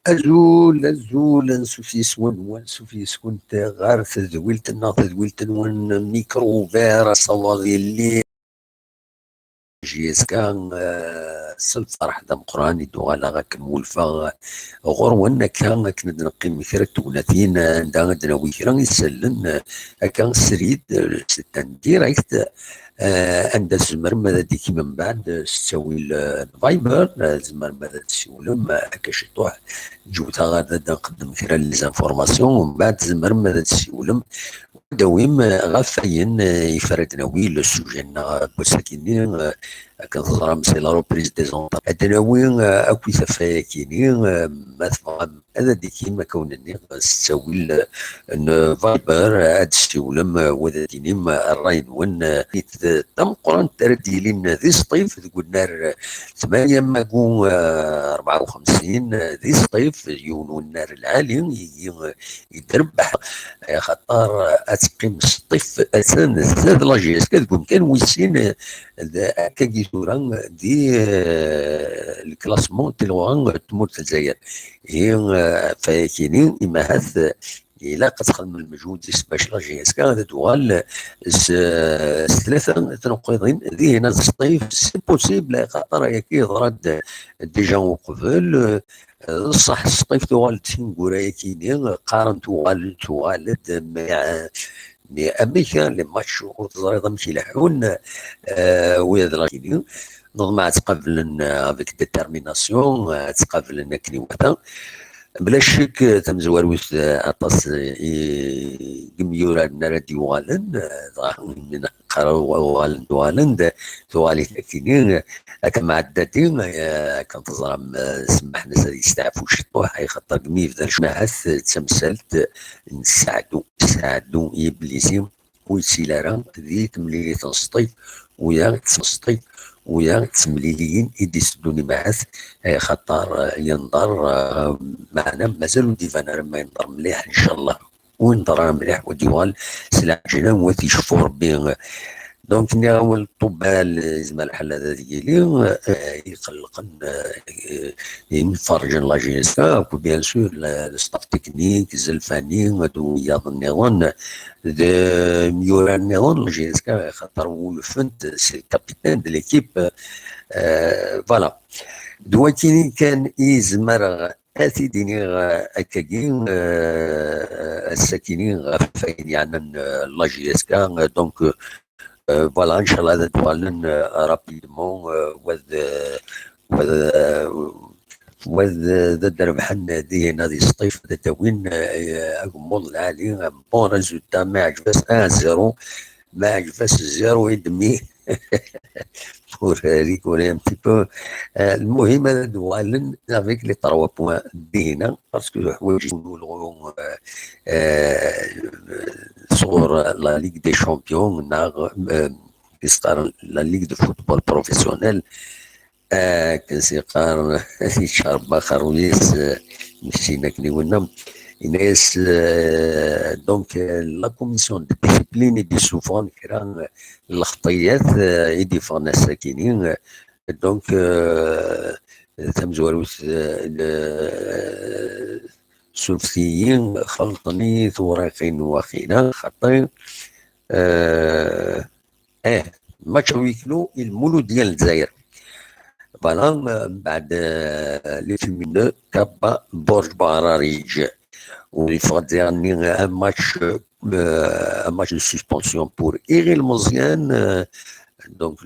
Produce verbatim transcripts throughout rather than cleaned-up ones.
Azul, azul, ansuf yes-wen, wansuf yes-went ɣer tedwilt-nneɣ, tedwilt-nwen, micro ouvert, asawaḍ yelli. J S K, eh, s lferḥ d ameqqran i d-uɣaleɣ ad kem-wulfeɣ ɣur-wen akka, akken ad neqqim kra n tegnatin, eh, anda ad d-nawi kra isallen, eh, akka srid, eh, s-, en direct, eh, anda tzemrem ad d-ikim mbeɛd, eh, s ttawil, eh, n Viber, eh, tzemrem ad d-tessiwlem, eh, akka ciṭuḥ, ǧewteɣ ad d-nqeddem kra n les informations, mbeɛd tzemrem ad d-tessiwlem, ad d-tawim, eh, ɣef wayen, eh, yefra ad d-nawi le sujet-nneɣ n wass-agi-nni, eh, akken teẓram, c'est la reprise des ondes. Ad d-nawi, eh, akk itafay-agi-nni, eh, ma tebɣam ad d-ikim, akka wen-nniɣ, s ttawil, eh, n Viber, eh, ad d-tessiwlem, eh, u ad d-tinim, eh, ṛṛay-nwen, eh, d tameqqrant ara d-yilin di Sṭif deg unnar, eh, tmanya magu, eh, rebɛa u xemsin, eh, di Sṭif, yiwen unnar lɛali, i, i, i d-rebbeḥ, eh, axaṭer, eh, ad teqqim Sṭif, attan zdat la J S K deg umkan wis sin, eh, d-, akkagi tura di, eh, le classement n tliɣuri n tmurt n Lezzayer. Ihi, eh, ɣef wayakini, imahat, eh, ilaq ad txedmem lmejhud-is bac la J S K ad d-tuɣal s, s tlata tneqqiḍin dihin ad Sṭif, c'est possible, axaṭer ayagi yeḍra-d déjà uqbel. Eh, d ṣṣeḥ, Sṭif tuɣal-d tineggura-yagi-nni, qqaren tuɣal, tuɣal-d, mais, mais amek, eh, les matchs ur teẓriḍ amek i leḥḥun, eh, wiyaḍ lagini. Neḍmeɛ ad tt-qablen, eh, avec détermination, eh, ad tt-qablen akken iwata. Bla ccek, eh, tamezwarut, eh, aṭas, eh, i yimyuraren ara d-yuɣalen, eh, dɣa mi neqqar uɣalen, uɣalen-d, tuɣal-it akini, eh, akka mɛeddadi, eh, akken teẓram, eh, semmaḥ-as ad yesteɛfu ciṭuḥ, ay xaṭer deg mi yebda lecmahat, eh, d tamsalt, eh, n sseɛdu, sseɛdu iblisi, ur yettili ara di temlilit n Sṭif, uya d Sṭif, uya d temliliyin i d-iteddun imahat, eh, xaṭer, eh, yenḍer, eh, meɛna mazal ur d-iban ara ma yenḍer mliḥ, ncallah. Ur yenḍer ara mliḥ, ur d-yuɣal s lɛejla, ur t-iceffu Rebbi. Donc, nniɣ-awen ṭubbal, yezmer lḥal ad yili, eh, iqellqen, eh, imferrǧen la J S K, akked bien sûr le, le staff technique, Zelfani, d wiyaḍ nniḍen, d imyurar nniḍen, la J S K, xaṭer wulfent, c'est le capitaine de l'équipe, euh, voilà. D wakini kan i zemreɣ ad t-id-iniɣ, euh, akkagi, euh, ass-akini ɣef wayen yeɛnan, euh, la J S K, donc, euh, Euh, voilà, ncallah ad d-uɣalen, euh, rapidement, euh, wad, euh, wad, euh, wad, euh, ad d-rebḥen dihin ad Sṭif, ad d-awin, euh, agemmuḍ lɛali, un bon résultat, ma yeɛǧeb-as un zéro, ma yeɛǧeb-as zéro et demi pour, euh, rigoler un petit peu. Euh, lmuhim ad d-uɣalen avec les trois points dihin, parce que ḥwaǧen ulɣu, euh, euh, sur la Ligue des Champions, neɣ, euh, i s-qqaren la Ligue de Football Professionnel, euh, akken s-yeqqar, iččar Baxa Ruiz, euh, mektin akken iwenna. Yenna-yas, euh, donc, euh, la commission de discipline i d-issufɣen kra n lxeṭṭiyat, euh, i d-iffɣen ass-akini, euh, donc, euh, tamezwarut, euh, le, surfet-iyi, xelṭen-iyi tewriqin waqila, xaṭi. Euh, eh, match à huis clos i Lmuludya n Lezzayer. Voilà, euh, mbeɛd, euh, les Fumeurs, Kaba, Borj Bararic. U yeffeɣ-d diɣenni un match, euh, un match de suspension pour Iri Lmeẓyan, euh, Donc,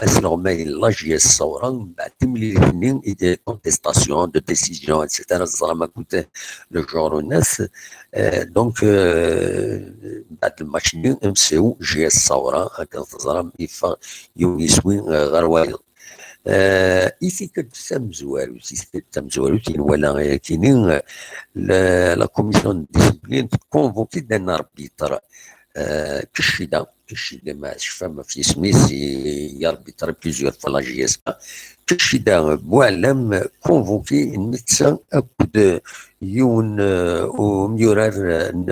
asleɣmay n la J S Sawra, mbeɛd timlilit-nni i d contestation de décision, et cetera, teẓram akk le genre-nnes. Donc, mbeɛd lmatch-nni, M C O, J S Sawra, akken teẓram, yeffeɣ yiwen yiswi ɣer wayeḍ. I tikkelt tamezwarut, i tikkelt tamezwarut i nwala ayakini, la commission de discipline tconvoque-d un arbitre. Kishida, Kishida, ma tecfam ɣef yisem-is, i arbitre plusieurs fois la J S A. Kishida Boualem convoqué netta akked yiwen umyurar n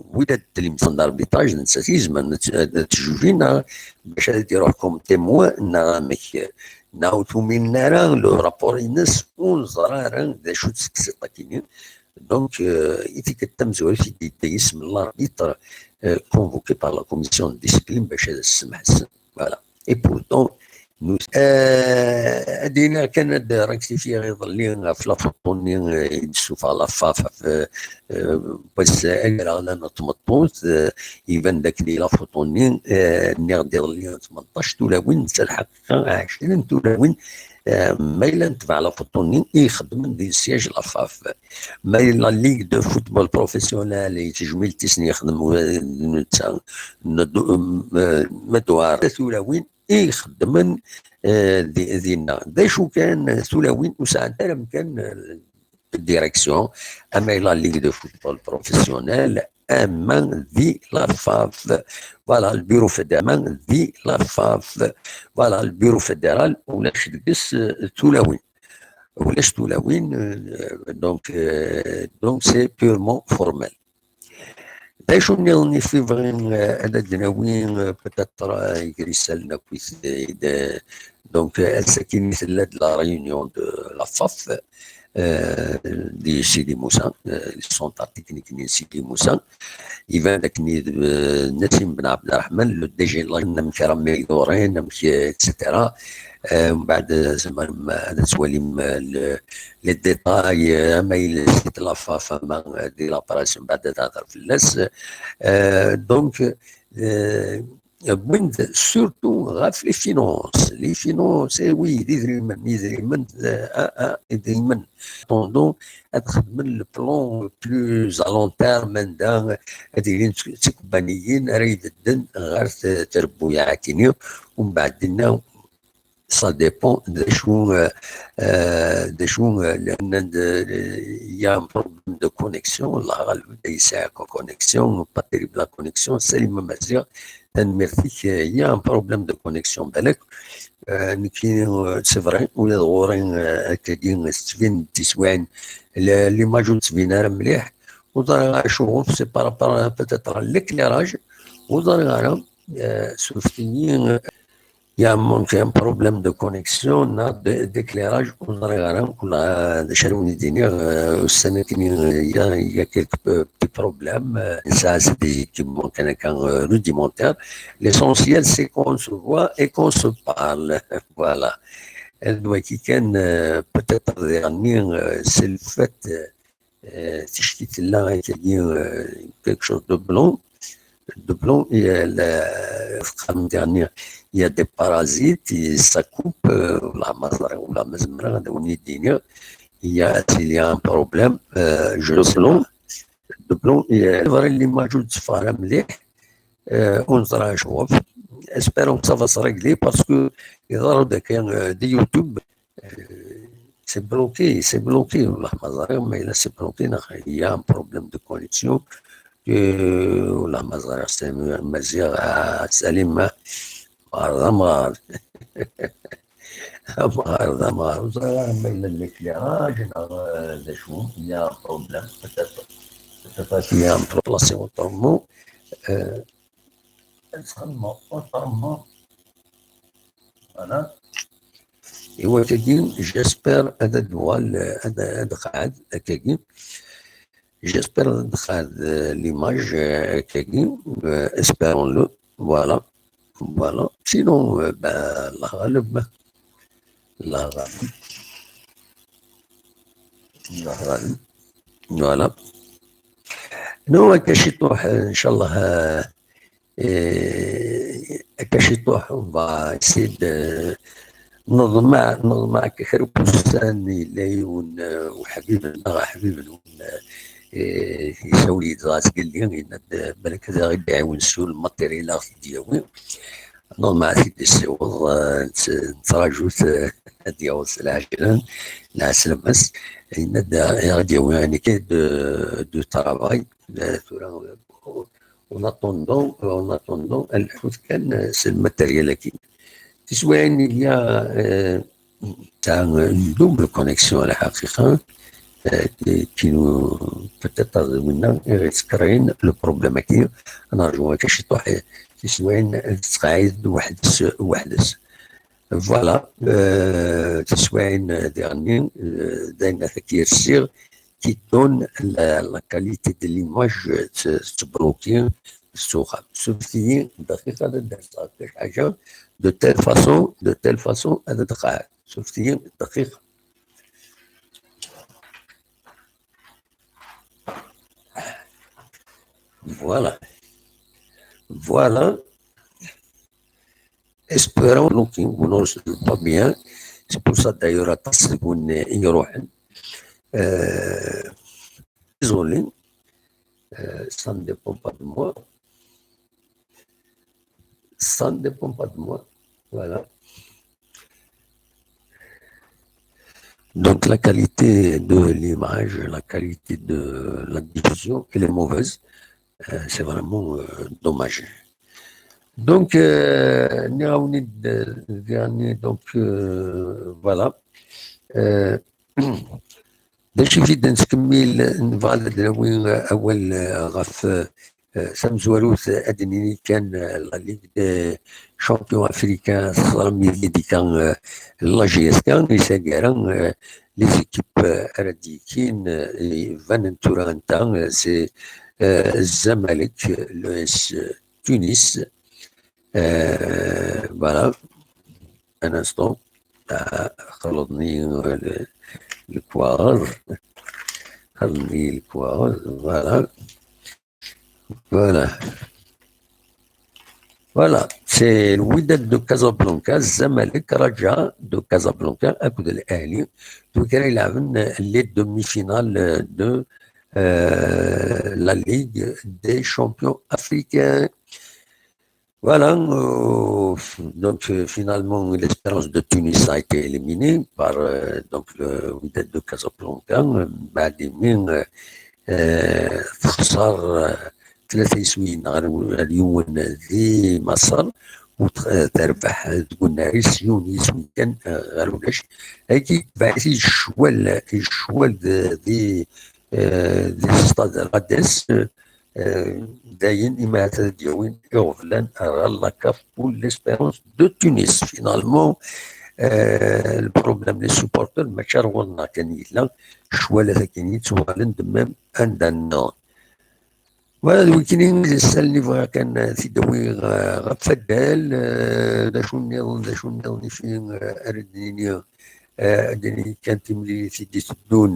Wydad Tlemsan d'arbitrage, nettat i izemren ad tjujin bac ad iruḥ comme témoin neɣ amek. Neɣ ur tuminen ara le rapport-ines, ur neẓra ara d acu-tt teqsiṭ-agi. Donc, i tikkelt tamezwarut i d-yedda yisem n l'arbitre convoqué par la commission de discipline bac ad as-semḥessen. Voilà. Et pourtant, nous, ad iniɣ kan ad rectifier iḍelli ɣef la photo-nni i d-tessufeɣ la FAF ɣef wass agraɣlan n tmeṭṭut. Iban d akken la photo-nni, nniɣ-d iḍelli tmenṭac tulawin, netta lḥeqqa ɛecrin tulawin. Ma yella netbeɛ la photo-nni i ixeddmen di siège la FAF, ma yella ligue de football professionnel i tejmilt-is n yexdem netta, ma d tulawin i ixeddmen dinna. D acu kan, tulawin ur sɛant ara amkan direction, ama la ligue de football professionnel, ama di la FAF. Voilà, le bureau fédéral, ama di la FAF. Voilà, le bureau fédéral, ulac deg-s tulawin. Ulac tulawin, donc, donc c'est purement formel. D acu nniḍen i fi bɣin ad d-nawi, peut-être, gar isallen akkit, donc, ass-agi tella-d la réunion de la FAF di Sidi Moussa, le centre technique n Sidi Moussa. Iban d akken d Nassim Ben Abderrahman, le D G n la, amek ara mlidurin, amek, et cetera. Mbeɛd tzemrem ad twalim les détails, ama yella site la FAF, ama di la presse, mbeɛd ad nehder fell-as. Donc, wwin-d surtout ɣef les finances. Les finances, eh oui, d idrimen, idrimen, idrimen. Pendant ad xedmen le plan plus à long terme, anda ad ilin d tikubbaniyin ara ibedden ɣer trebbuyaɛt-nni, umbeɛd dinna ça dépend d acu, d acu, لأن il y a un problème de connexion, Allah ɣaleb, yesɛa connexion, pas terrible la connexion. Salim Amaziɣ, tanemmirt-ik, il y a un problème de connexion, balak. Nekki, c'est vrai, ula d ɣur-i akkagi tettbin-d tiswiɛin, l'image ur tettbin ara mliḥ, ur ẓriɣ acuɣef, c'est par rapport peut-être à l'éclairage, ur ẓriɣ ara, surfet-iyi. Il y a un manque, un problème de connexion, neɣ d'éclairage, ur ẓriɣ ara d acu ara wen-d-iniɣ. Ussan-agi, il y a quelques petits problèmes, nesɛa des équipements kan akka rudimentaires. L'essentiel, c'est qu'on se voit et qu'on se parle. Voilà. D wagi kan, peut-être, ad iɣenni, c'est le fait, ticki tella akkagi quelque chose de blanc, de blanc, il y a des parasites, ça coupe, ula ma ẓriɣ, ula ma zemreɣ ad wen-d-iniɣ, il y a, il y a un problème, je le blanc, de blanc, l'image ur d-teffeɣ ara mliḥ, ur neẓri acuɣef. Espérons que ça va se régler parce que iḍerru-d akka di YouTube, c'est bloqué, c'est bloqué. Ula ma ẓriɣ ma yella c'est bloqué, neɣ il y a un problème de connexion. Ula ma ẓriɣ Salim Amaziɣ, Salim, amɣar d amɣar. Amɣar d amɣar. Ur ẓriɣ ara ma yella d l'éclairage neɣ d acu. Il y a un problème, peut-être. Peut-être qu'il y a un problème. Ad txedmeḍ autrement. Voilà. Et wagi, j'espère ad d-tuɣal, ad qɛed akkagi. J'espère ad d-qɛed l'image akkagi. Espérons-le. Voilà. Voilà. Sinon, ben, Allah ɣaleb. Allah ɣaleb. Allah ɣaleb. Voilà. Non, akka ciṭuḥ, inchallah. Eh, akka ciṭuḥ, on va essayer de, neḍmeɛ, neḍmeɛ kra n wussan, yella yiwen, eh, uḥbib-nneɣ, aḥbib-nwen, eh, yessawel-iyi-d dɣa zgelli, yenna-d, eh, balak ad aɣ-d-iɛiwen s lmatiril ad aɣ-t-id-yawi. Neḍmeɛ ad t-id-yessiweḍ, eh, nett-, nettraǧu-t, eh, ad yaweḍ s lɛejlan, lɛeslama-s. Yenna-d, eh, ad aɣ-d-yawi un équipement de, de travail. Eh, tura, en attendant, en attendant, ad nḥut kan, eh, s lmatiril-agi. Tiswiɛin, il y a, eh, une double connexion à la haqiqa, eh, qui, qui nous, peut-être, winna i ɣ-yettkerrihen le problème-agi, ad nerǧu akka ciṭuḥ, eh, tiswiɛin ad tettqeɛɛid weḥd-s, weḥd-s. Voilà, euh, tiswiɛin diɣenni, euh, d ayen ad ak-yersiɣ, qui donne la, la qualité de l'image, euh, tettbloki s uxxam. Surfet-iyi dqiqa ad d-rseɣ ḥaǧa, de telle façon, de telle façon ad d-qeɛɛed. Surfet-iyi dqiqa. Voilà. Voilà. Espérons, donc, vous n'en pas bien. C'est pour ça, d'ailleurs, aṭas n yiruḥen. Euh, désolé. Euh, ça ne dépend pas de moi. Ça ne dépend pas de moi. Voilà. Donc, la qualité de l'image, la qualité de la diffusion, elle est mauvaise. Euh, c'est vraiment, euh, dommage. Donc, euh, nniɣ-awen-id, euh, dernier, donc, euh, voilà. Euh, d acu i d-nettkemmil, nebɣa ad d-nawi, euh, awal, euh, ɣef, euh, tamezwarut, ad d-nini kan, euh, la Ligue des Champions Africains, teẓram yid-i dika, euh, la J S K, i taggara, euh, les équipes, euh, ara d-yekkin, euh, ibanen tura anta, euh, c'est, euh, Zamalek, l'O S Tunis. Euh, voilà. Un instant. Ah, xelḍen-iyi, euh, le, le quoi. Xelḍen-iyi le quoi. Voilà. Voilà. Voilà, c'est le Wydad de Casablanca, Zamalek, Raja de Casablanca, akked l'Ahli. Donc, il y a les demi-finales de, euh, la Ligue des Champions Africains. Voilà, euh, donc, euh, finalement, l'Espérance de Tunis a été éliminée par, euh, donc, le Wydad de Casablanca, euh, بعد من, euh, euh, تخسر, euh, ثلاثة يسوين على اليوم ذي مصر، وتربح تقول ناريس يوني سويكان، آه، غير ولاش. هيك بعد يشوال، يشوال ذي، ذي، آه، ذي ستاد غاديس، آه، داين إما هذا ديوين يغفلان غير لاكاف بول ليسبيرونس دو تونس. Finalement, آه، البروبليم لي سوبورتر ماشي رغونا كان يلا شوالة كاين يتسوالن دمام عندنا. Voilà, d wikini i d ssalen i bɣiɣ kan ad t-id-awiɣ, eh, ɣef waddal, eh, d acu nniḍen, d acu nniḍen i fi, eh, ara d-nini, eh, ad d-nini kan timlilit i d-iteddun.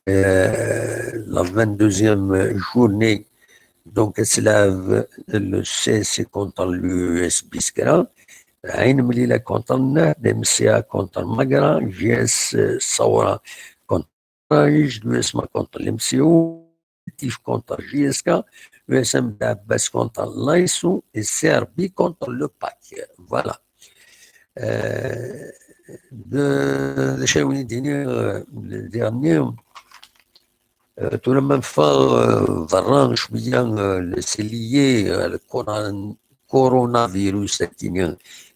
Eh, la vingt-deuxième journée, donc, ad tlaɛeb le C S C contre l'U S Biskra, Ain Mlila contre Nahd, M C A contre Magra, J S Saoura contre Raij, l'U S M A contre l'M C O, Tif contre J S K, U S M Dabbas contre l'A S O et C R B contre le PAC. Voilà. Euh, de, de chez Winidini, euh, le dernier, euh, tout le même fois, euh, Varran, je me souviens, euh, le, c'est lié, euh, le coran-, coronavirus, c'est qui,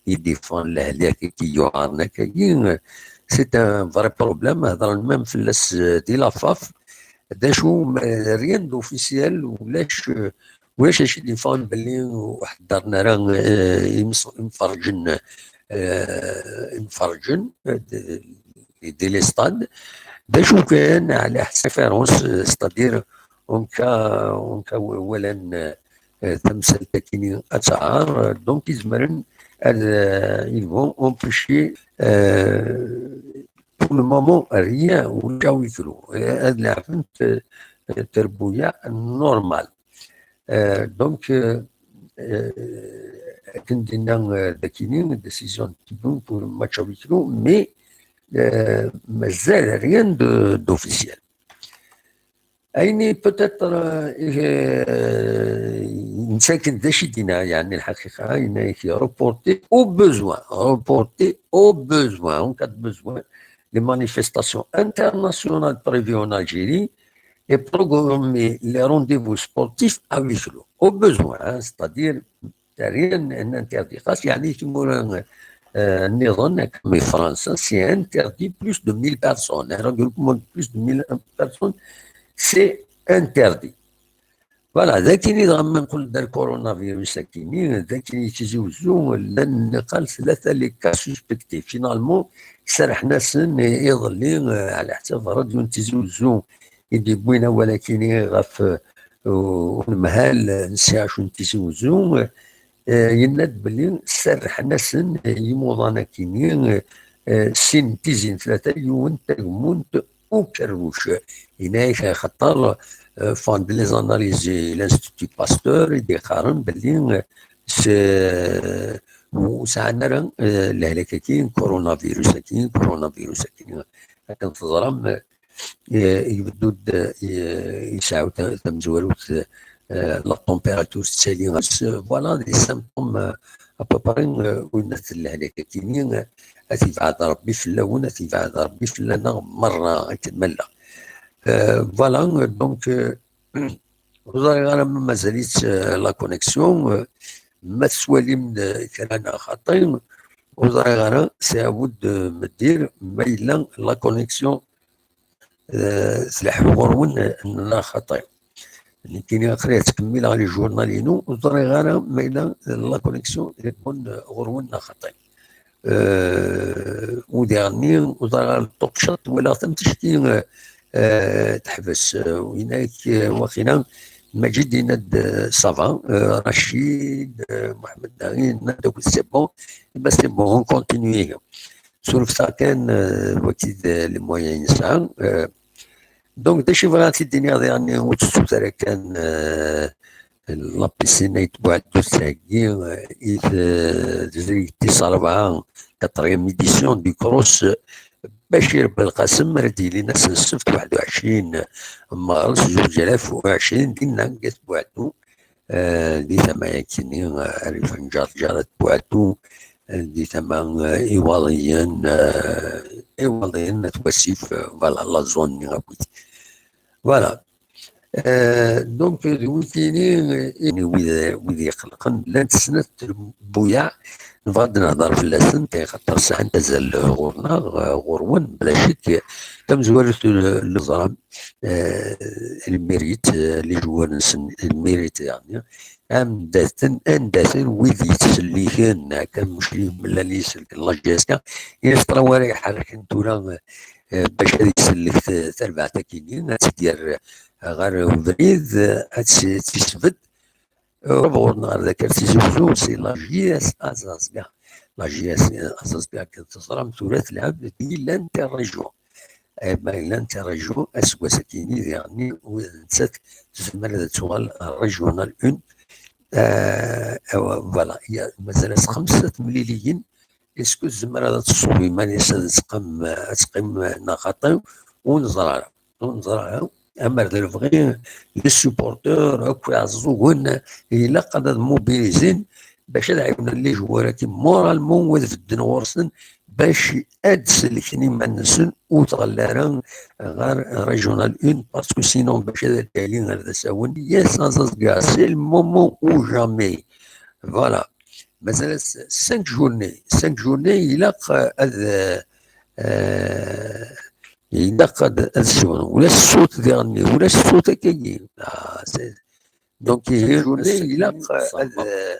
il défend les, les, qui y aura, c'est un vrai problème, dans le même fil, euh, de la faf, d acu, ma, rien d'officiel, ulac, ulac acu i d-yeffɣen belli ur ḥeddren ara, eh, imes-, imferrǧen, eh, imferrǧen, eh, di, di les stades. D acu kan, ɛla ḥsab référence, eh, c'est-à-dire, on ka, on ka w-, walan, eh, tamsalt akini ad tɛar, eh, donc izemren ad, eh, ils vont empêcher, eh, pour le moment, rien, ulac awi kru. Eh, ad leɛbent, eh, terbuya normal. Eh, donc, eh, euh, akken d-yenna, euh, dakini, décision de Thibault pour le match à huis clos, mais, euh, mazal rien de, d'officiel. Ayen peut-être, euh, euh, netta kan d acu i d-yenna, yeɛni lḥaqiqa, yenna-ak reporté au besoin, reporté au besoin, en cas de besoin, les manifestations internationales prévues en Algérie et programmer les rendez-vous sportifs à huis clos, au besoin, hein, c'est-à-dire rien n'interdit. Xas yeɛni timura, euh, nniḍen, comme França, c'est interdit plus de mille personnes, un regroupement de plus de mille personnes, c'est interdit. Voilà, d akken i dɣa ma nqul-d ar coronavirus akini, d akken i Tizi Uzzu, llan nniqal tlata les cas suspectés. Finalement, serrḥen-asen iḍelli, euh, ɛla ḥsab ṛadyu n Tizi Uzzu i d-yewwin awal akini ɣef, euh, unemhal n C H U n Tizi Uzzu, euh, yenna-d belli serrḥen-asen yimuḍan akini, euh, sin tizi n tlata, yiwen tagemmunt ukerruc. Yenna-ak axaṭer, euh, font les analyses l'Institut Pasteur i d-iqqaren belli, euh, s-, ur sɛan ara, euh, lehlak-agi n coronavirus-agi, coronavirus-agi. Akken teẓram, euh, yebdu-d, euh, yesɛa ta-, tamezwarut, euh, la température tettali ɣer-s, euh, voilà, des symptômes, euh, à peu près, euh, winna n lehlak-agi, euh, ad t-ibɛed Rebbi fell-awen, ad t-ibɛed Rebbi fell-aneɣ merra, akken ma nella. Euh, voilà, euh, donc, euh, ur ẓriɣ ara ma mazal-itt, euh, la connexion, euh, ma tettwalim, euh, kra neɣ xaṭi, ur ẓriɣ ara, c'est à vous de me dire ma yella la connexion, euh, tleḥḥu ɣur-wen, euh, neɣ xaṭi. Nekkini aql-i ttkemmileɣ les journal-inu, ur ẓriɣ ara ma yella la connexion tleḥḥu, euh, ɣur-wen neɣ xaṭi. Euh, udiɣ-nni, uẓar ɣer ṭṭuqciḍ, walaɣ tamtect-nni, euh, euh, teḥbes. Euh, yenna-ak, euh, waqila, Maǧid yenna-d, euh, ça va, euh, Racid, euh, Mohamed Dari, yenna-d akk c'est bon, eh ben, c'est bon, on continue. Surfet-aɣ kan, euh, waki d, euh, les moyens i nesɛa. Euh, donc, d acu i bɣiɣ ad t-id-iniɣ diɣen, ur tettut ara kan, euh, la piscine ay tbuɛdut-agi, euh, i t-, tezrigt tis rebɛa, quatrième édition du cross, euh, Bacir Belqasem, ara d-yilin ass n ssebt waḥed u ɛecrin Mars zuǧ alaf u ɛecrin, dinna deg At Buɛdu, euh, di tama-yakini, euh, rrif n Ǧerǧer At Buɛdu, euh, di tama, euh, Iwaḍiyen, euh, Iwaḍiyen At Wasif, euh, voilà, la zone-nni akk. Voilà. Euh, donc, d wikini, euh, i wid, wid iqellqen, llant snat n tbuyaɛ, nebɣa ad nehder fell-asent, axaṭer sɛant azal ɣur-neɣ, euh, ɣur-wen, bla ccek, tamezwarut n, n leẓra, euh, le mérite, euh, les joueurs-nsen, le mérite, yeɛni, anda-ten, anda-ten wid yettselliken, akka, mec, mellan i iselken la J S K, yesṭra wara iḥerken tura, euh, bac ad isellek t-, tarbaɛt-agi-nni, ad tt-id-yerr ɣer ubrid, ad tt-, ad tt-isbedd. Ur ɣur-neɣ ar d akal Tizi Uzzu, c'est la J S Azaẓga. La J S Azaẓga, akken teẓram, tura tleɛɛeb di l'interrégion. Eh ben, l'interrégion, aseggas-agi-nni, diɣenni, nettat tezmer ad tuɣal régional un. Euh, voilà, mazal-as xemsa temliliyin. Est-ce que tzemreḍ ad tṣubb iman-is ad teqqim, ad teqqim neɣ xaṭi? Ur neẓri ara. Ur neẓri ara. Amer d lebɣi, les supporteurs akk iɛeẓẓugen, ilaq ad, ad mobilisin bac ad ɛiwnen les joueurs-agi moralement, u ad bedden ɣur-sen bac ad d-sellken iman-nsen, ur tɣelli ara ɣer régional un, parce que sinon bac ad d-yali ar d asawen, yes, Azaẓga, c'est le moment ou jamais. Voilà. Mazal-as cinq journées. Cinq journées, ilaq, euh, ad, euh, euh, ilaq ad, ad swen. Ula s ṣṣut diɣenni, ula s ṣṣut akkagi. Ah, c'est, donc, cinq journées, ilaq, euh, ad, euh,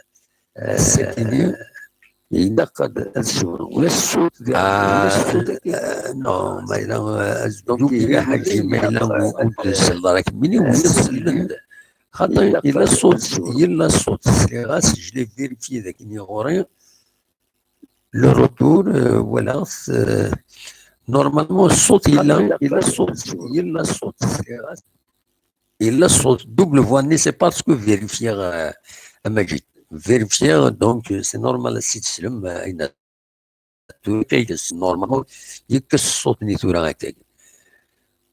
ilaq ad, ad swen. Ula s ṣṣut diɣenni, ula s ṣṣut akkagi. Ah, euh, non, ma yella, euh, donc, il y a un, ma yella, ur d-tselled ara kemmini, ula s ṣṣut. Xaṭi, yella ṣṣut, yella ṣṣut, sliɣ-as, je l'ai vérifié dagi ɣur-i. Le retour, euh, walaɣ-t, euh, normalement, ṣṣut yella, yella ṣṣut, yella ṣṣut, sliɣ-as. Yella ṣṣut, double voix-nni, c'est parce que vérifier, euh, a Maǧid. vérifier, donc, euh, c'est normal, si teslem, euh, ayen tura yekkes, normalement, yekkes ṣṣut-nni tura akka.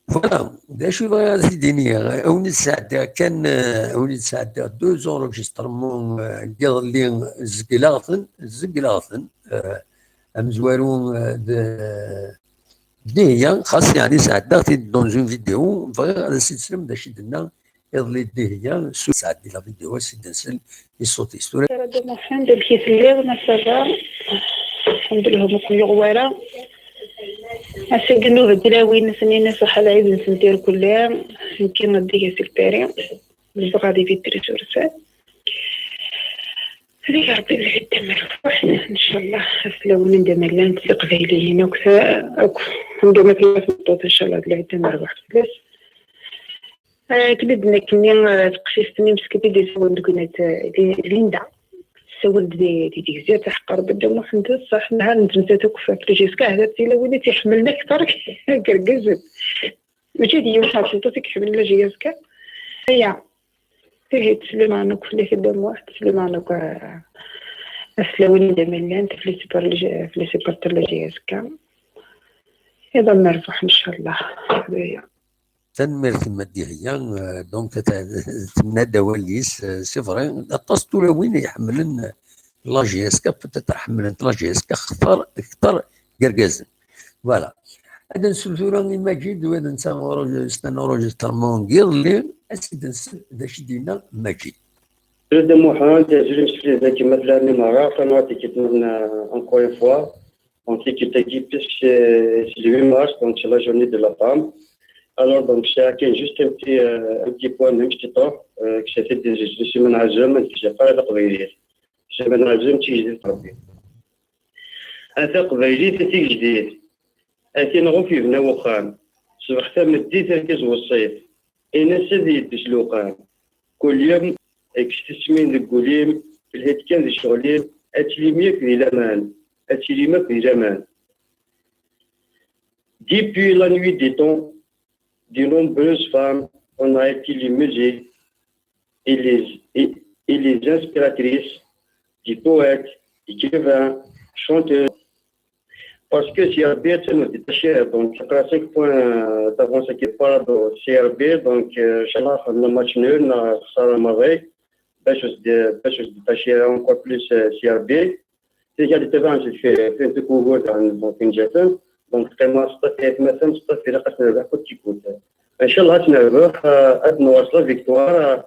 Voilà, d acu i bɣiɣ ad t-id-iniɣ? A wen-id-sɛeddiɣ kan, euh, a wen-id-sɛeddiɣ deux enregistrements, euh, n yiḍelli, zegleɣ-ten, zegleɣ-ten, euh, amezwaru, euh, d Dihya, xas yeɛni sɛeddaɣ-t-id dans une vidéo, bɣiɣ ad as-id-teslem d acu i d-tenna iḍelli Dihya, s ur sɛeddi la vidéo, ad s-id-nsel i ṣṣut-is. Tura Sara de Mohamed, amek i telliḍ? Ma ça va? Alḥemdulillah, ma ken-yuɣ wara. Ass-agi nuda-d tlawin, ass-nni ṣaḥḥa lɛid-nsen tirkelli, nekki ad d-iga si Lpari, zedɣeɣ di Vitry-sur-Seine. Ad ig Rebbi lɛid d amerbuḥ, ncallah, ad t-lawen anda ma llant tiqbayliyin akk, akk anda ma tella tmeṭṭut, ncallah, d lɛid d amerbuḥ fell-as. Ah, akken i d-nekni, ah, teqcict-nni meskint i d-isawlen deg unat, ah, di, Linda. Tessawel-d di, di Tegzirt, aḥeqq Rebbi Dda Muḥend, ṣṣeḥ, nehhar n tmettat akk f Frijiska, ahat d tilawin i tt-iḥemmlen akteṛ deg irgazen. Mačči d yiwet ɣer tmeṭṭut i iḥemmlen la J S K. Aya. Ihi, tesliman akk fell-ak a Dda Muḥ, tesliman akk, ah, aslawen i d-aman llan, fell-i supporter la J S K. Iḍ amerbuḥ, ncallah. Aya. Tanemmirt i Madihya, euh, donc, ta-, tenna-d awal-is, euh, c'est vrai, aṭas n tulawin i iḥemmlen la J S K, peut-être ḥemmlent la J S K xtar, ktar n yergazen. Voilà. Ad nsel tura i Maǧid, u ad nseɣ enregistrement, enregistrement n yiḍelli, ad s-id-nsel d acu i d-yenna Maǧid. Dda Muḥend, azul imseflid dagi ma tella merra, tanwat i k-id-nniḍen, euh, encore une fois. Donc, l'équipe-agi, puisque c'est, c'est le huit mars, donc c'est la journée de la femme. Alors, donc, c'est juste un petit, euh, un petit point, même si tu euh, que c'était des, des semaines à zone, que j'ai pas la Semaine à zone, tu dis, a taqbaylit, a tigejdit, a tin ɣef yebna wexxam, ṣṣbeḥ tameddit, argaz weṣṣif, in-as ad yeddu s lewqam. Kul yum, kkes tismin deg wul-im, telhiḍ kan di ccɣel-im, ad tilim yakk di laman, ad tilim akk di laman. Depuis la nuit des temps, de nombreuses femmes ont été les musées et les, et, et les inspiratrices des poètes, écrivains, chanteurs. Parce que C R B est un détaché, donc, cinq points d'avance qui parle de C R B, donc, euh, Inch'Allah, le match nul, on a ça à marrer. Bash, bash détaché encore plus, euh, C R B. C'est qu'il y a des terrains, c'est fait, fait un peu court dans donc, une gestion. Donc, vraiment, c'est pas fait, mais c'est pas fait, la question, la côte qui coûte. Inch'Allah, tu n'as pas, euh, à nous la victoire, euh,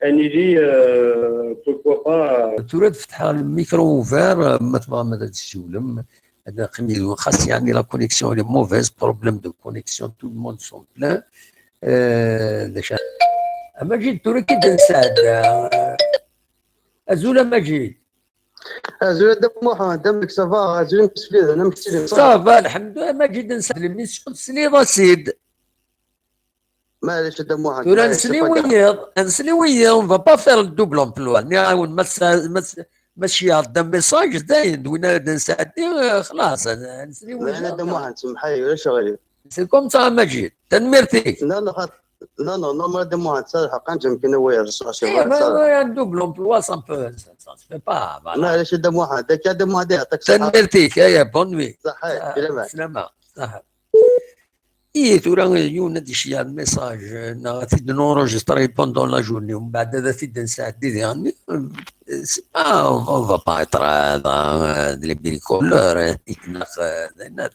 un élu, euh, pourquoi pas, euh. Tura ad fetḥeɣ le micro ouvert, euh, ma tebɣam ad tessiwlem. Ad neqqim yid-wen, xas yeɛni la connexion elle est mauvaise, problème de connexion, tout le monde sont plein. Euh, d acu a Maǧid, tura ki d-nsɛedda. Azul a Maǧid. Azul a Dda Muḥend, amek ça va? Azul a Mseflid, amek ttilin? Ça va, lḥemdulillah, a Maǧid, nsɛedda l'émission, tesliḍ-as-id. Maɛlic a Dda Muḥend, tura nsel i wiyiḍ, nsel i wiyiḍ, on va pas faire le double emploi. Nniɣ-awen, ma tsa-, ma tsa-, ma tceyɛeḍ-d un message, dayen, d win ara d-nsɛeddi, eh, xlaṣ, ad, ad nsel i wiyiḍ. Maɛlic a Dda Muḥend, semmeḥ-iyi, ulac aɣilif. C'est comme ça a Maǧid. Tanemmirt-ik. Non, non, xat-, non, non, non, ma a Dda Muḥend, tesɛiḍ lḥeqq, ad neǧǧ amkan i wiyaḍ, ṣṣeḥ, ṣṣeḥ, un double emploi, ça peut, ça, ça se fait pas, voilà. Maɛlic a Dda Muḥend, akka a Dda Muḥend, yeɛṭik ṣṣeḥḥa. Tanemmirt-ik, aya, bonne nuit. Ṣṣeḥḥa, ah, slama. Slama, ṣṣeḥḥa. Ihi tura yiwen ad d-iceyyeɛ lmessage, neɣ ad t-id-nenregistré pendant la journée, umbeɛd ad t-id-nsɛeddi diɣen. C'est pas, on va pas être, euh, dans, euh, de les bricoleurs, euh, neɣ, euh, d ayen.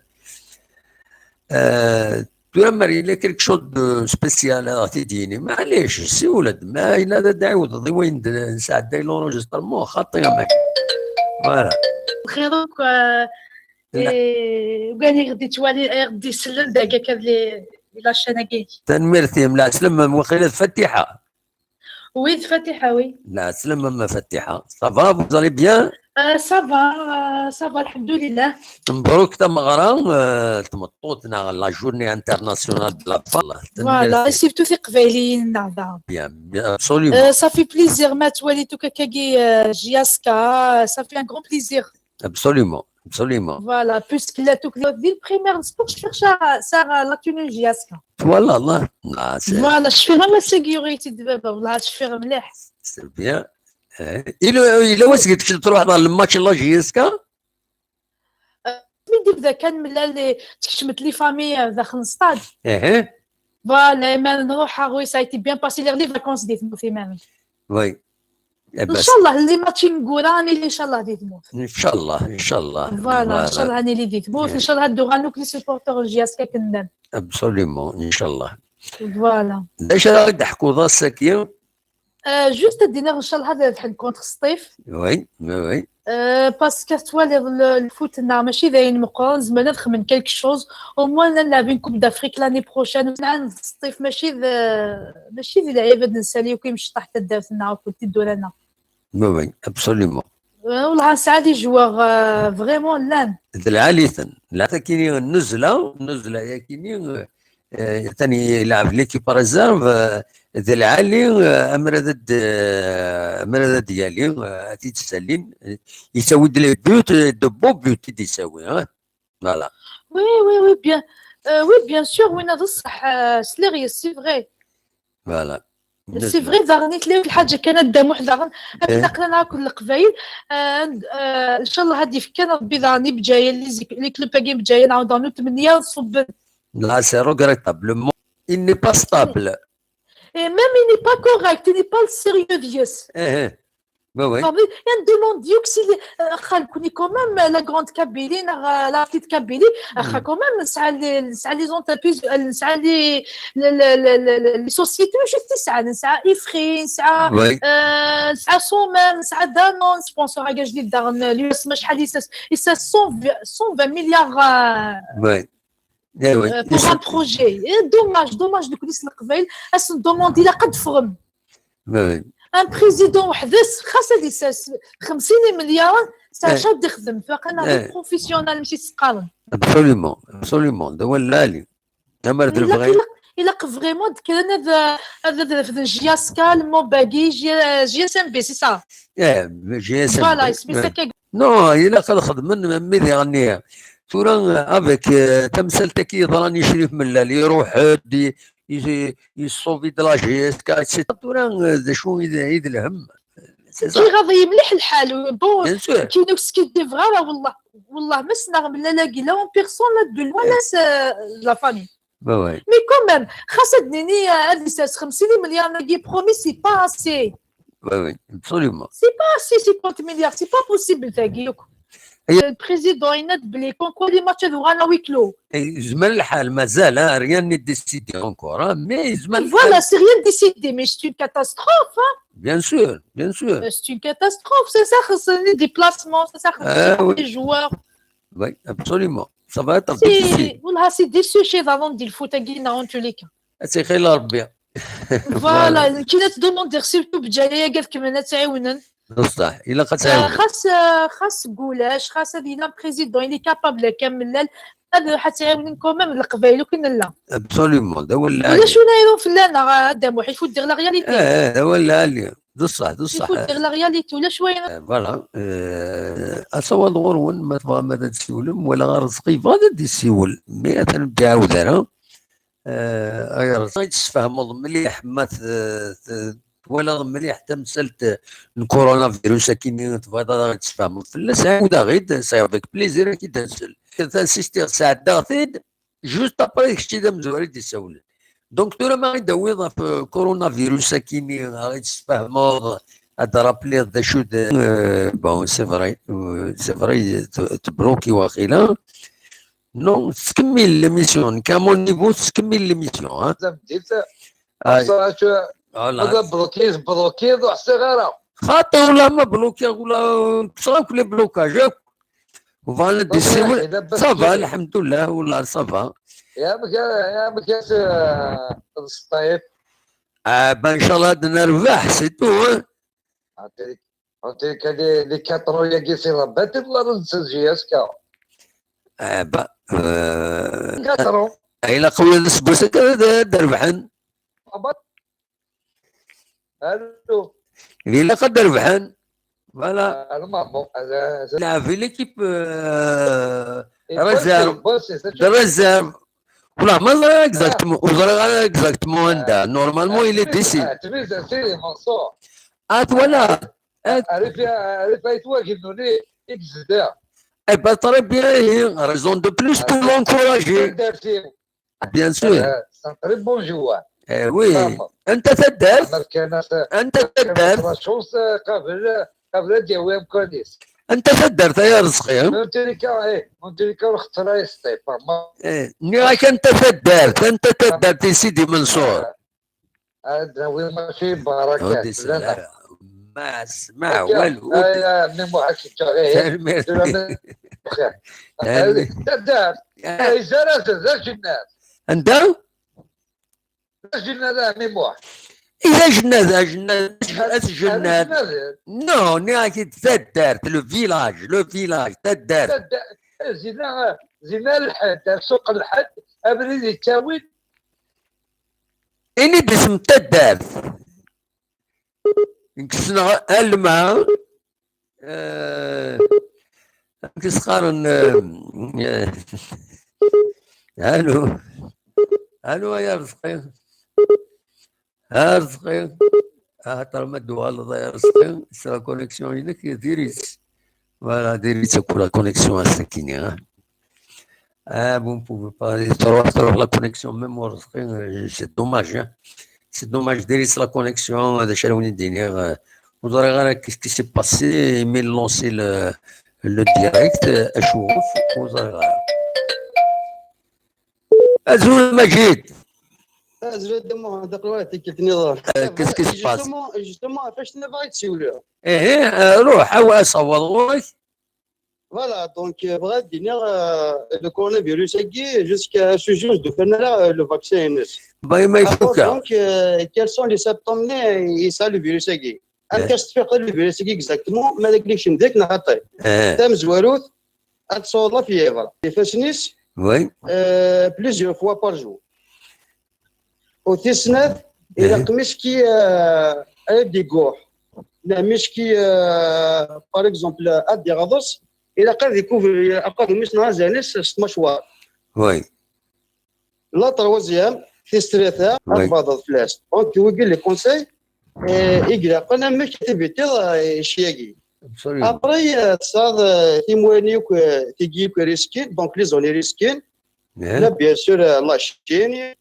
Euh, tura ma yella quelque chose de spécial ad ɣ-t-id-yini, maɛlic, siwel-d, ma yella ad d-ɛiwdeḍ i wayen d-, nesɛedday l'enregistrement, xaṭi a Maǧid. Voilà. Bxir akk, euh, Eh, ugan i ɣ-d-ittwali, i ɣ-d-isellen dagi akka di, di la chaîne-agi. Tanemmirt-im, lɛeslama, waqila d Fatiḥa. Oui, d Fatiḥa, oui. Lɛeslama, ma Fatiḥa. Ça va, vous allez bien? Euh, ça va, euh, ça va, alḥemdulillah. Mebruk tameɣra, euh, n tmeṭṭut neɣ la journée internationale de la femme. Voilà, et surtout tiqbayliyin-nneɣ daɣen. Bien, bien, absolument. Euh, ça fait plaisir, ma twaliḍ akk akkagi, euh, J S K, ça fait un grand plaisir. Absolument, absolument. Voilà, puisque la Tokyo, ville primaire, c'est pour faire ça, ça, la tenue J S K. Voilà, là, là, c'est... Voilà, je fais la sécurité de bébé, là, je fais مليح. C'est bien. Eh, yella yella wasegmi tkecmeḍ truḥeḍ ɣer lmatch n la J S K? Mi d-ibda kan mlal, tkecmet les familles daxel n stade. Ehe. Voilà, iman nruḥ, ah oui, ça a été bien passé, lliɣ les vacances di tmurt iman. Oui. Eh ben, Ncallah les matchs ineggura ad nili ncallah di tmurt. Ncallah, ncallah. Voilà, ncallah ad nili di tmurt, ncallah ad d-uɣalen akk les supporters n J S K akken llan. Absolument, ncallah. Voilà. D acu ara d-teḥkuḍ ass-agi? Euh, juste ad d-iniɣ ncallah ad rebḥen contre Sṭif. Oui, oui, oui. Euh, parce que twaliḍ le, le foot-nneɣ mačči d ayen meqqren, zemren ad xedmen quelque chose. Au moins ad nlɛeb une coupe d'Afrique l'année prochaine. Ur nɛand Sṭif mačči d mačči d lɛib ad nsali akk imecṭaḥ taddart-nneɣ akked tiddura-nneɣ. Oui, oui, absolument. Euh, والله nesɛa des joueurs, euh, vraiment llan. D lɛali-ten. Lɛali-ten akini nnuzla, nnuzla yakini, eh, atan yelɛeb l'équipe réserve, eh, d lɛali, eh, amrad ad, eh, amrad ad yali, eh, ad t-id-ssalin, eh, yettawi-d les buts, eh, de beaux buts i d-yettawi, hein. Voilà. Oui, oui, oui, bien, euh, oui, bien sûr, winna d ṣṣeḥ, euh, sliɣ yes, c'est vrai. Voilà. C'est vrai, daɣen i tella lḥaǧa kan ad damuḥ daɣen, akken aql-aneɣ akk leqbayel, euh, euh, ncallah ad d-ifk kan Rebbi daɣen i Bǧayen, les équ-, les clubs-agi n Bǧayen, nɛawed daɣen ur tmenni ara ṣubben. Là, c'est regrettable. Le monde, il n'est pas stable. Et même il n'est pas correct, il n'est pas sérieux deg-s. Eh, eh. Oui, oui. Enfin, il y a une demande dioxyde, euh, quand même, euh, la grande Kabylie, euh, la petite Kabylie, euh, quand même, ça les, ça les entreprises, euh, ça les, les, les, les, les, les sociétés, juste ça, ça Ifrin, ça, Oui. euh, ça Somem, ça Danone, sponsor à gage d'Arn, l'U S, مش حد يسس, et ça cent vingt, cent vingt milliards, euh, Oui. Eh oui. euh, pour un projet. Et dommage, dommage, de connaître le Kveil, elles sont demandées la quatre formes. Oui, oui. Un président وحده خاص هذه خمسين مليار ساعة شاد يخدم فقنا غير professionnel ماشي تسقارن. Absolument, absolument. هذا هو العالي. أمر إلا البغي. إلا إلا vraiment كان هذا هذا هذا جي اس كا المو باقي جي جي اس ام بي c'est ça. Eh, G S M. Voilà, c'est ça que Non, il a خدمن ميدي غنية. ثورا avec, euh, تمثال تكي ظلان يشرف من الليل يروح دي يصوفي دلا جي اس كا et cetera. ثورا، euh, ذا شو إذا عيد الهم. C'est ça. كي غاضي مليح الحال. Bon, Bien sûr. كي نوكس كي ديفغارا والله والله ما سنا من لا لاقي لا اون بيرسون لا دو لوان لا س-، لا فامي. Bah ouais. Mais quand même, خاص الدنيا هذه ساس خمسين مليار ناقي promis, c'est pas assez. Bah oui, absolument. C'est pas assez, cinquante milliards, c'est pas possible تاقي. هي- Le président il a dit comme quoi les matchs هذو غانا huis clos. يزمن الحال مازال، ها، rien n'est décidé encore, hein, mais يزمن Voilà, c'est rien décidé, mais c'est une catastrophe, hein. Bien sûr, bien sûr. C'est une catastrophe, c'est ça, c'est des déplacements, c'est ça, Ah, oui. Les joueurs. Oui, absolument. Ça va être difficile. C'est, والله c'est des sujets vraiment de foot à Guinée en tous les cas. C'est خير ربي. Voilà, كي نتدوموندي surtout بجاية قالك من تعاونن. بصح إلا قد آه، خاص آه، خاص قولاش خاص هذه لا بريزيدون اللي كابابل كامل. هذا حتعاونن quand même القبايل وكنا لا. Absolument. هذا هو اللي ولا شو نايرو في لنا هذا محي يفوت دير لا رياليتي. ايه، هذا هو اللي بصح، بصح. يفوت دير لا رياليتي ولا شويه. Voilà. آه، اصوات غور وين ما تبغى ما تسولم ولا غير رزقي يبغى يسول، مي انا نعاود انا. آه، غير رزقي تسفهمض مليح ما ت-، ت-، ولا مليح تمثلت الكورونا فيروس كي تبغى تسفهمض فلاس، عاود غير سي افيك بليزير كي تنزل. تنسيستي ساعه داغتين. Juste après, كشتي دا مزوري دي سولن. Donc ثورا ما غيداويض في كورونا فيروس كيني غيتسفهموض. هاد رابلي دا شو د-، آه، bon, c'est vrai, آه، c'est vrai, ت-، تبروكي واخيلا. Non, تكمل l'émission, كامون نيفو تكمل l'émission, ها. بديت آه، بصراحه voilà. هذا بلوكيز بلوكيز وحسي غيره. خاطر ولا ما بلوكي ولا تصرف لي بلوكاج. وفانا دي سيول. صافا، الحمد لله، والله صافا. يا مكا يا مكا السطيف. آه، بان شاء الله نربح، c'est tout, hein. عطيك عطيك هذه لي كاترو يا كيسي ربات ولا نسى جي اس كا. آه، با، آه، كاترو. الا قوي السبوسه كذا دربحن. الو. الا قد دربحن. Voilà. انا ما بون انا لا، في l'équipe, آه، réserve. De réserve. والله ما زرا exactement، وزرا غير exactement عندها. Normalement il est décédé. تميز سيري منصور. ات ولا Arif, Arif ay twagennun i, i yezdeɣ. Eh ben, très bien, raison de plus pour l'encourager. Taddart-iw. Bien sûr. Euh, c'est un très bon joueur. Eh oui. Vraiment. Anta taddart? Amer kan as-, anta taddart? La chance, euh, qabel, qabel ad yawi amkan-is. Anta taddart ay Arezqi? Montrika, eh, Montrika ur xeṭṭer ay Sṭif, vraiment. Eh, nniɣ-ak anta taddart, anta taddart i Sidi Manṣur? Ah, ad nawi mačči barakat, ur d-isel ara. Ma s-, ma awal, ur d-, ay, a mmi Muḥ, ad k-ǧǧeɣ, ihi. Tanemmirt. Tura mi-, bxir. Tanemmirt. Taddart. Ah. Ay, zara, d ajennad. Anda? D ajennad, a mmi Muḥ. I d ajennad, ajennad, ajennad. Ajennad. Non, nniɣ-ak-id taddart, le village, le village, taddart. Taddart. Zina, zina lḥedd, ar suq lḥedd, abrid yettawin. Ini-d isem n taddart. Nekk ssneɣ Alma, eh, amek i s-qqaren, eh, eh, anu, anu ay Arezqi, Arezqi, axaṭer ma d-tuɣaleḍ ay Arezqi, s la connexion-inek diri-tt. Voilà, diri-tt akk la connexion ass-akini, hein. Ah, vous ne pouvez pas, tṛuḥ, tṛuḥ la connexion, même ur Arezqi, euh, c'est dommage, hein. C'est dommage, diri-tt la connexion, d acu ara wen-id-iniɣ, euh, ur ẓriɣ ara qu'est-ce qui s'est passé, imi lancé le, le direct, euh, acu, ur ẓriɣ ara. Azul a Maǧid. Azul a Dda Muḥend, aql-aɣ tikkelt nniḍen. Euh, qu'est-ce qui se passe? Justement, justement, ɣef wacu nniḍen i d-ssiwleɣ. Eh, eh, euh, ruḥ, awa, asawaḍ ɣur-k. Voilà, donc, euh, bɣiɣ ad d-iniɣ, euh, le coronavirus-agi, jusqu'à ce jour, ur d-ufin ara, euh, le vaccin-ines. Bah, ma il faut. Alors, donc, euh, quels sont les symptômes-nni yesɛa le virus-agi? Amek ara s-tfiqeḍ le virus-agi exactement, ma d aglikcem dik neɣ xaṭi? Eh. Tamezwarut, ad tesɛuḍ la fièvre. Ifassen-is, oui, euh, plusieurs fois par jour. U tis snat, ilaq miski, euh, ad d-iguḥ. Neɣ miski, euh, par exemple, ad d-iɣḍes, ilaq ad ikubel aqadum-is neɣ azan-is s tmacwart. Oui. La troisième, tis tlata, ad tbaḍeḍ fell-as. Donc, wigi les conseils, eh, i ilaqen amek ad tivitiḍ, eh, cci-agi. Absolument. Après, eh, tesɛiḍ, eh, timwanin akk, eh, tigi akk riskin, donc les zones riskin. Là, bien sûr, eh, la Chine,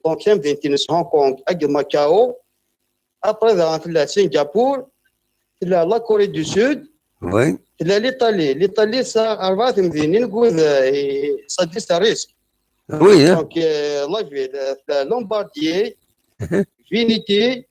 donc tamdint-ines Hong Kong, akked Macao. Après, daɣen tella Singapour, tella la Corée du Sud, oui, tella l'Italie. L'Italie tesɛa rebɛa temdinin deg wid, eh, ça existe un risque. Oui, hein. Donc, euh, la ville, euh, la Lombardie, Venise,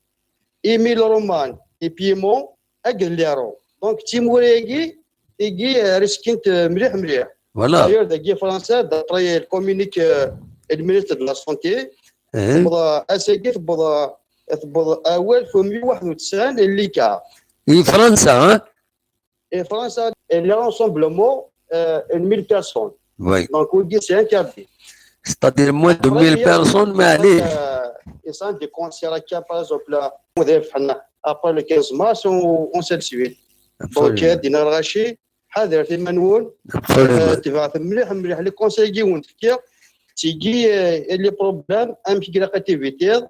Émilie-Romagne, et Piémont, akked l'Hérault. Donc, timura-agi, tigi, euh, riskint, euh, mliḥ, mliḥ. Voilà. D'ailleurs, dagi Fransa, d'après le communiqué, euh, le ministre de la Santé, tewweḍ, ass-agi tewweḍ, tewweḍ awal ɣef meyya u waḥed u tesɛin les cas. I Fransa, hein? Et Fransa, il y a ensemble mort, euh, une mille personnes. Oui. Donc, on dit c'est interdit. C'est-à-dire moins de mille personnes, mais allez. Euh, et ça, des concerts, par exemple, là, on est après le quinze mars, on, on se suit. Absolument. Donc, euh, dina lɣaci, ḥadret iman-nwen. Absolument. Euh, tebɛet mliḥ, mliḥ les conseils i wen-fkiɣ. Tigi, euh, les problèmes, amek i ilaq ad tivitiḍ,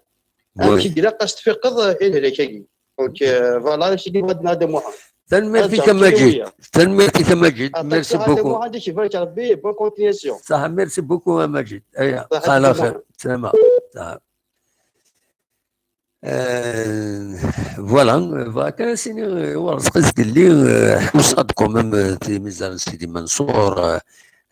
amek i ilaq ad s-tfiqeḍ, euh, i lehlak-agi. Donc, euh, voilà, acu i bɣiɣ ad d-nniɣ a Dda Muḥend. Tanemmirt-ik a Maǧid. Tanemmirt-ik a Maǧid. Merci beaucoup. Muḥend, ad k-ibarek Rebbi, bonne continuation. Saḥa, merci beaucoup a Maǧid. Aya, saḥa, ala xir. Salama. Saḥa. Euh, voilà, euh, voilà, kan sini, euh, war zqis gelli, euh, ḥusseɣ-d quand même, euh, timizar n Sidi Mansour, euh,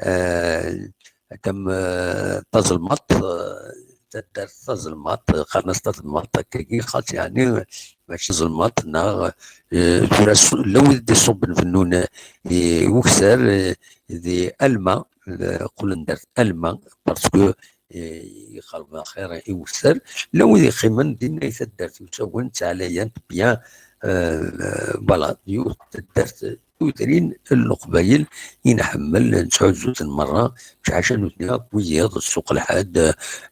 euh, Akken, eh, tazelmaḍt, eh, taddart tazelmaḍt, qqaren-as tazelmaḍt, akkagi, xas, yeɛni, mačči tazelmaḍt, neɣ, eh, tura s-, llan wid d-iṣubben bennun, eh, i ukessar, eh, di Alma, eh, qqlen-d ar Alma, parce que, eh, ixerreb axir i ukessar, llan wid yeqqimen dinna i taddart usawen, ttɛalayan, bien, eh, voilà, yiwet taddart, tudrin n Leqbayel i nḥemmel, nettḥuzzu-ten merra, ḥaca nutni akk wiyiḍ, ssuq lḥedd,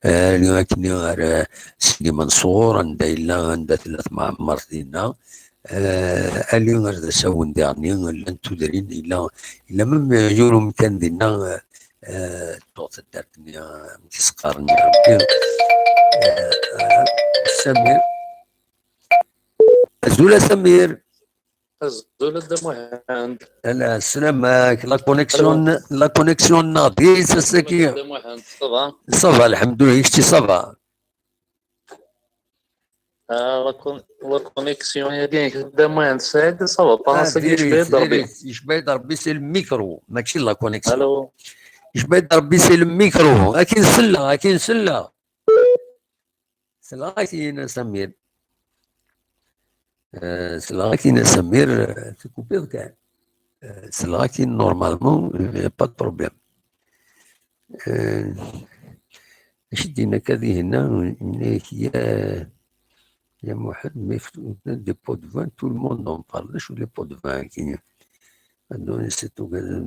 eh, akken ar, eh, Sidi Manṣur, anda yella, anda tella tmeɛmert dinna, eh, ali ar d asawen diɣen, llant tudrin, yella, yella même yiwen umkan dinna, eh, tuɣ taddart-nni, eh, amek i s-qqaren, eh, eh, Samir. Azul a Samir. Azul a Dda Muḥend. Ala, sslam-ak. La connexion, la connexion n Nadi, c'est ce qui... Dda Muḥend, ça va? Ça va, alhamdoulilah, kečči ça va? Ah, la con-, la connexion, ya bien, Dda Muḥend Saɛid, ça va pas, Ah, ça, diri-tt, yecba-yi-d Rebbi. Diri-tt, yecba-yi-d Rebbi, c'est le micro, mačči la connexion. Allô? Yecba-yi-d Rebbi, c'est le micro. Akin selleɣ, akin selleɣ. Selleɣ-ak-in a Samir. Euh, selleɣ-ak-in a Samir, euh, tekupiḍ kan. Euh, selleɣ-ak-in normalement, il n'y a pas de problème. Euh, acu d-yenna akka dihinna, yenna-ak ya, ya Muḥend, mais des pots de vin, tout le monde en parle. D acu les pots de vin-agi? Ad d-nini c'est tout. Euh,